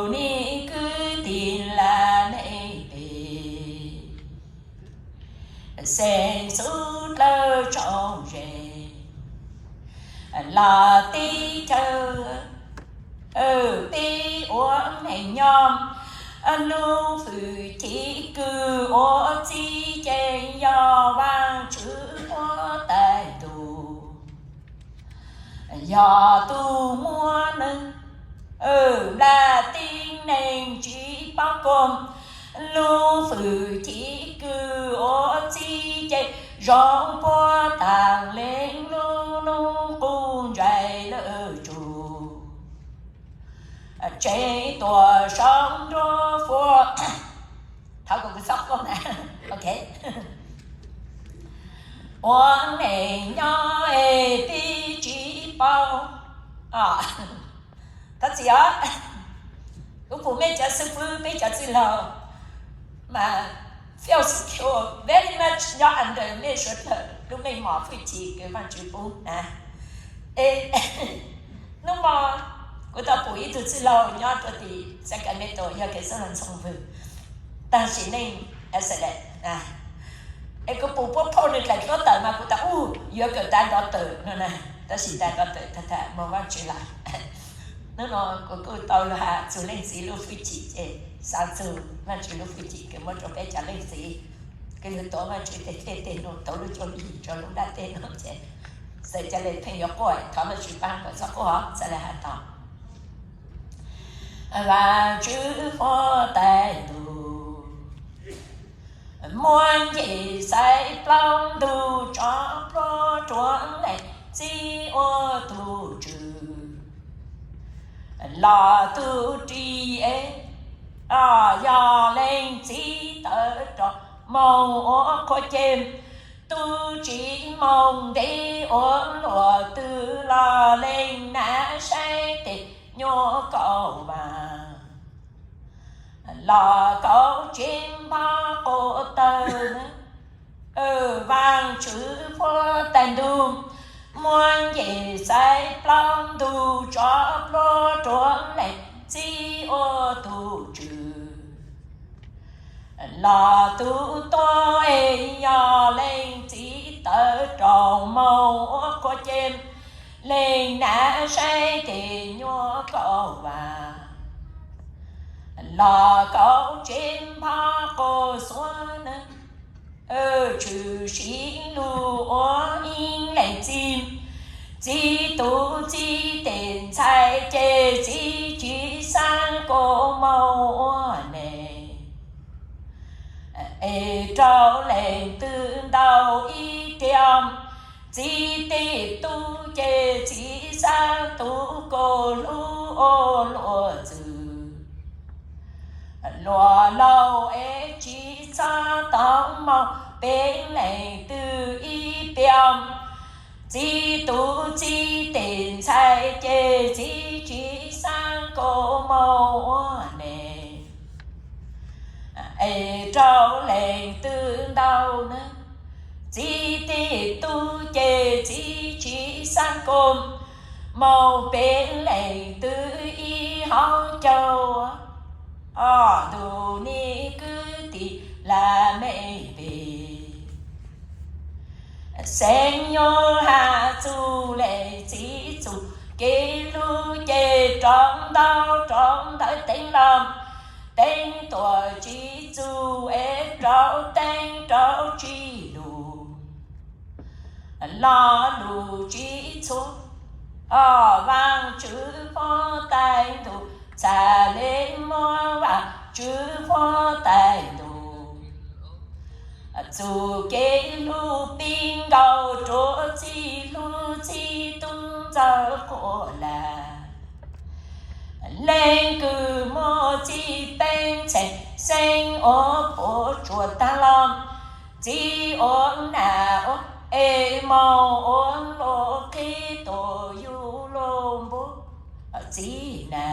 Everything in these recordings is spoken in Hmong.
Tus niam kwv tij laj mej pej xeem xub dlawg tsoom ze, los teb chaws peb ua neej nyob, lub hwj chim kws ua txij ces yog Vaajtswv puab tais ntuj, yog tug muab neeg nplaj teb neeg tsi paub kog, lub hwj chim kws ua txij ces zoo puab taag le lub nub qub ntsais lawm tsug, tsev tuam saub nruab fuab. Thov kom kuv txhob quaj na. Ok. Ua neej nyob es peb tsis paub. Thov txim os, kuv pum mej cov xib fwb, peb cov txwj laug mas feel secure very much nyob under mej suav dlawg lub meej mom hwj chim kws Vaajtswv pub na. Es hnub no kuv tau pum ib tug txwj laug nyob rua tim Sacramento, yog Kheev Xeeb Ntxhoo Vwg, taag sim neej excellent. Es kuv pum puab post nwg dlaim dluab tawm mas kuv tas u, yuav kawm tas nrov tawm no na, tab sis tas nrov tawm tag tag moog Vaajtswv lawm. Hnub no kuv kuj tau lug has txug Leej Txiv lub hwj chim ces xaav txug Vaajtswv lub hwj chim kws muab rua peb cov leej txiv kws lug tuav Vaajtswv tej dlej tej num tau lub cuab yig rua lub nplaj teb no ces, txawm ca le pheej yuav quaj thov Vaajtswv paab kom txhob quaj, txhad le has tau. Vaajtswv puab tais ntuj, muab ncej xaiv plaub ntug tso pluag rua leej txiv ua tug tswv, los tug ris es yog leej txiv tawm rau moog ua qhua ceg, tub tsi moog ntev ua luam twg los leej nam saib tes nyuam kaum vas, los kaum tsib npog quas tawg na. Vaajtswv puab tais ntuj, muab ncej xaiv plaub ntug tso pluag rua leej txiv ua tug tswv, los tug tuab es yog leej txiv tawm rau moog ua qhua ceg, leej nam saib tes nyuam kaum vas, los kaum tsib npog quas xuav na. Tshwm sim lug ua ib leej txiv, txiv tub txiv tes ntxhais ces txiv tsi xaav kuas moog ua neeg. Es rau leej twg ntau ib tiam, txiv tej tub ces txiv xaav tub kuas hlub ua luam txwg. Luag laug es tsi txhob tau moog peb leej twg ib piam, txiv tub txiv tes ntxhais ces txiv tsi xaav kuas moog ua neeg. Es rau leej twg ntau na, txiv tej tub ces txiv tsi xaav kuas moog peb leej twg ib hauv caug. Ob tug niam kwv tij laj mej pej xeem nyuas has txug leej txiv txug kev hlub ces rov ntau rov ntawd teev los teev tuam tsi txug es rau teev rau tsi lug, lo lug tsi txhua. Vaajtswv puab tais ntuj, txhad le muab Vaajtswv puab tais ntuj txug kev hlub pib nkaus rua txiv hlub txiv tub ntxawg quas lag. Leej kws muaj txiv peeb txheej xeeb ua puas tsuaj taag los, txiv ua nam ua es moog ua luam qhib tuam yug lug npuab txiv na.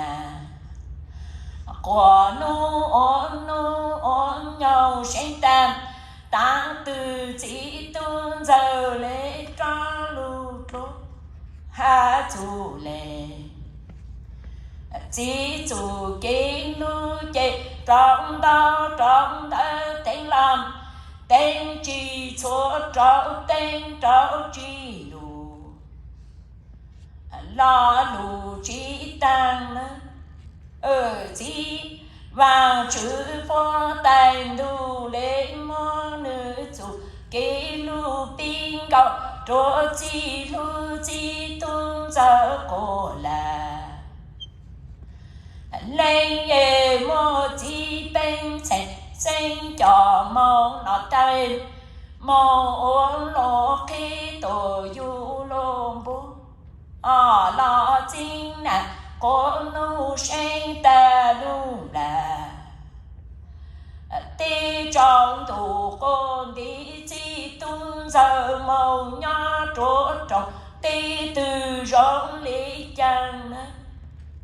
Quas nub ua nub ua nyoog seeb taag, taag twg txiv tub ntxawg le rov lug dluab has txug leej txiv txug kev rau ntau rau ntawv teeb los teeb tsis txhua, rau teeb rau tsis lus los lus tsis taag na. Txiv Vaajtswv Huab Tais Ntuj le muab nws txuj kev lug pib nkaus rua txij lug txij tub ntxawg quas lawm. Leej es muaj txiv peeb txheej xeeb cov moog nov tawg, moog ua luag qhib tuaj yug luag npua, los txij nam quas nuj seeb tag lug nplaj. Teb tsaus ntuj quas nti txij tub ntxawg moog nyob rua raug teb twg zoo le caag na.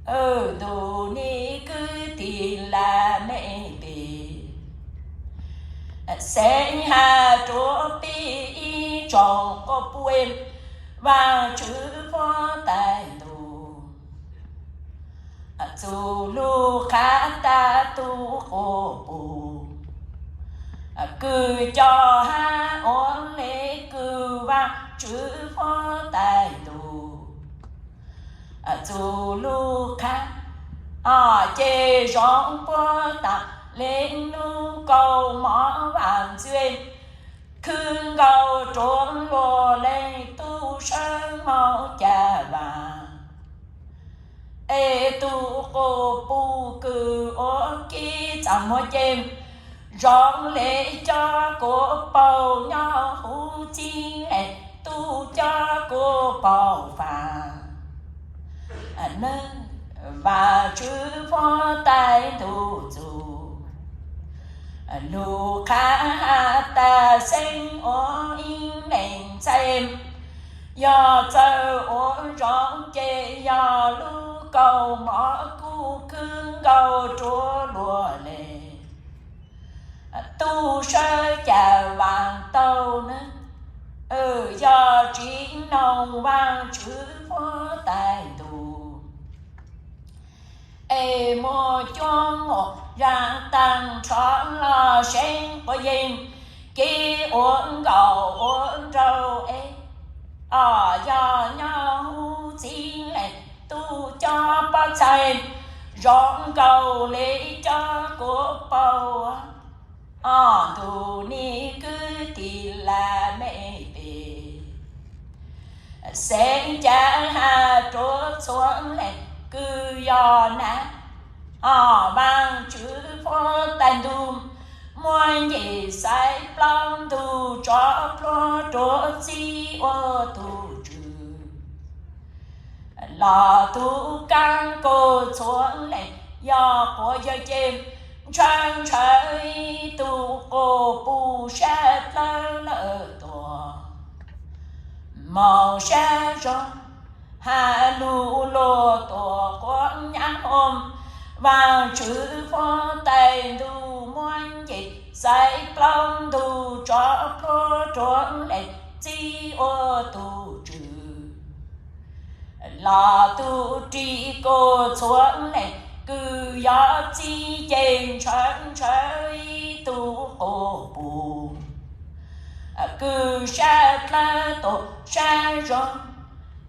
Ntuj niam kwv tij lam mej peb, xeeb has rua peb ib tsoom quas puj, Vaajtswv Huab Tais Ntuj txuj lug qha tas tug quas puj kws coj hab ua le kws Vaajtswv Huab Tais Ntuj txuj lug qha, ces zoo puab tas le nub kaus mov vaaj ntxwg khwb nkaus rua luag leej tub sawv moog ca vaaj. Es tug quas puj kws ua kev txaj muag ces zoo le cov kuas paug nyob huv txij le tub cov kuas paug faaj. Vaajtswv Huab Tais Ntuj txuj lug qha has tas xeeb ua ib leeg ntxhais, yog txawj ua zoo ces yog lub kaus mov kuj khwb nkaus rua luag le tub sawv ca vaaj tau na. Yog tsi noog Vaajtswv Huab Tais Ntuj, es muaj cuab muaj yaam taag nrho los seeb quas yeej kev ua nkaus ua nraug es, yog nyob huv txij le tub cov pob txhais zoo nkaus le cov kuas paug. Ntuj niam kwv tij lam mej peb, xeeb ca has rua txhua leej kws yog nam, Vaajtswv Huab Tais Ntuj muab nce xaiv plaub ntug tso plhuav rua txij ua tug tswv los tug kaab kaus txhua leej yog quas yawg ces ntshaw ntshaw ib tug quas puj sab dlawb lawm tuaj, moog sab zog has lug luag tuaj quas nyab hom. Vaajtswv Huab Tais Ntuj muab nce xaiv plaub ntug tso plhuav rua leej txij ua tug tswv los tug ris kaus txhua leej kws yog txij ces ntshaw ntshaw ib tug quas puj kws sab dlawb tuaj sab zog.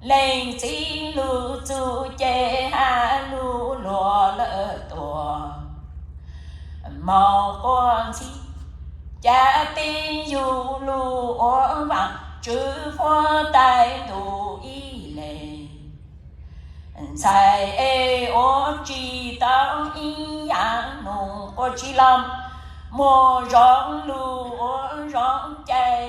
Leej txiv lug txug ces has lug luag lawm tuaj, moog quas ntxhi ca peb yug lug ua Vaajtswv Huab Tais Ntuj ib leeg. Ntxhais es ua tsi tau ib yaam nug quas tsi los, muaj zoo lug ua zoo cai,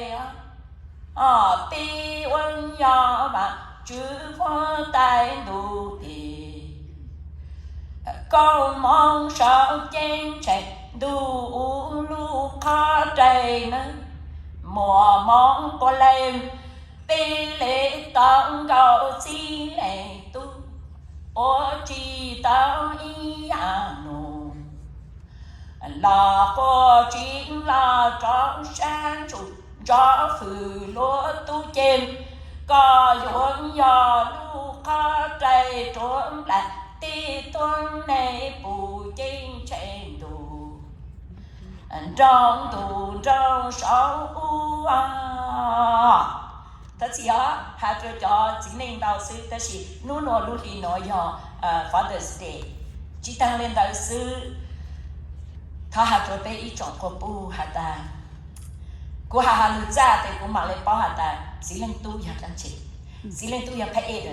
peb ua yog Vaajtswv Huab Tais Ntuj tes. Kaus moov sau ceeb tsheej ntuj u lub qhov rais nawb, muaj moov quas leej peb le tau nkaus txij leej tub, ua tsi tau ib yaam nug los quas tsi los rau sab ntsuj nrov fwm luag tub ces, koj yuav yog lub qhov rais rua nplaj teb tuab neeg puj ceeb tsheej ntuj. nroo ntuj nroo saum ub. Thov txim os, has rau cov txiv neej ntau xwb, tab sis hnub no lub hli no yog Father's Day. Tsis tas li ntawd xwb, thov has rau peb ib tsoom quas puj has tas, kuv has has lug txaj tes kuv mam li paub has tas txiv leej tub yog dlaab tsi. Txiv leej tub yog phab ej,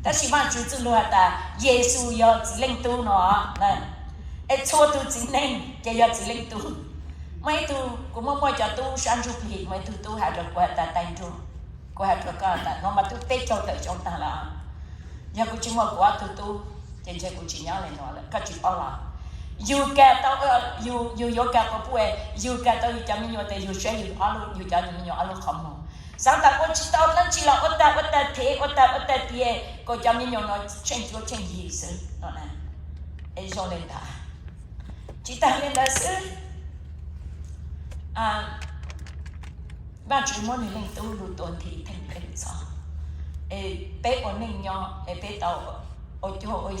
tab sis Vaajtswv txuj lug has tas Yexus yog txiv leej tub no. Es txhua tug txiv neej ces yog txiv leej tub. Muaj ib tug, kuv muaj muaj cov tub sab ntsuj plig, muaj ib tug tub has rau kuv has tas, Tais Nruag, kuv has rua koj tas, nuav mas twb peb caug tawm xyoo taag lawm, yog kuv tsis muaj kuv ob tug tub ces ntshe kuv tsis nyob le nuav lawm, koj tsis paub los? Yug kag tau, yug yuav kag quas puj, yug kag tau yug cov me nyuam tes yug saib yug ob lub, yug cov me nyuam ob lub qhov muag. Xaav tas ua tsis tau dlaab tsi los ua tag ua tag thev, ua tag ua tag tias kom cov me nyuam no tsheej cuab tsheej yig xwb no. Es zoo le ntawd, tsis tas li ntawd xwb, Vaajtswv muab nwg Leej Tub lug tua nthi theej peb lub txhab. Es peb ua neej nyob es peb tau ua cuab ua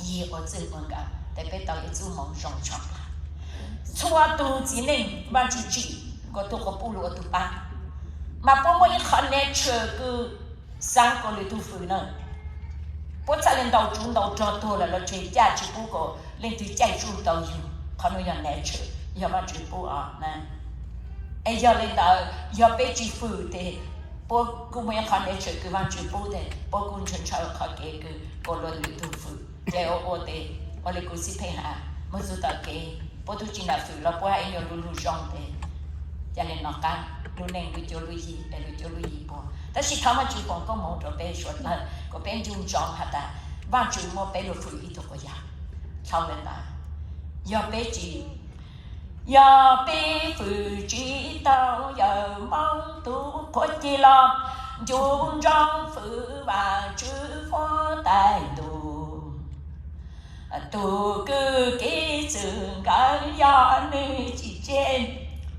yig ua txwj ua nkawm tes peb tau ib txuj moo zoo tshaj plaws. Txhua tug txiv neej Vaajtswv tsim kom tug quas puj lug ua tug pab, mas puab muaj ib qhov nature kws xaav kom lwm tug fwm na. Puab txhaj le ntaus tsuv ntaus rog tuag lawm los tseg, caj tsis pub kom leej twg caij tsuj tau yug. Qhov nuav yog nature, yog Vaajtswv pub os. Es yog le ntawd, yog peb tsis fwm tes puab kuj muaj ib qhov nature kws Vaajtswv pub tes puab kuj ntshaw ntshaw qhov kev kws kom luag lwm tug fwm. Ces ua ua tes, ua le kuv xib pheej has, moog txug tom kev puab tub tsis nam fwm los puab hab ib nyuag lug lug zoo tes, ca le nov qab lub neej lub cuab lub yig es lub cuab lub yig puag. Tab sis thov Vaajtswv foom koob moov rau peb suav dlawg kom peb ncu ntsoov has tas Vaajtswv muab peb lug fwm ib tug quas yawg. Dlhau le ntawd, yog peb tsis, yog peb fwm tsis tau Yawg Moob tug qhuab ceg los ncu ntsoov fwm Vaajtswv huab tais ntuj. Tug kws kev txwm nkawd yog nwg tsis tseg.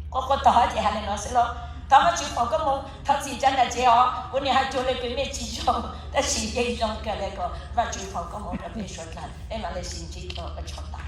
Quaj quaj tog ces has le no xwb lauj. Thov Vaajtswv foom koob moov, thov txim cov nam tsev os, kuv nim hais cuag le kws mej tsis zoo, tab sis yeej zoo kawg le kom Vaajtswv foom koob moov rau peb suav dlawg, peb mam le sib ntsib dlua ua tsaug ntau.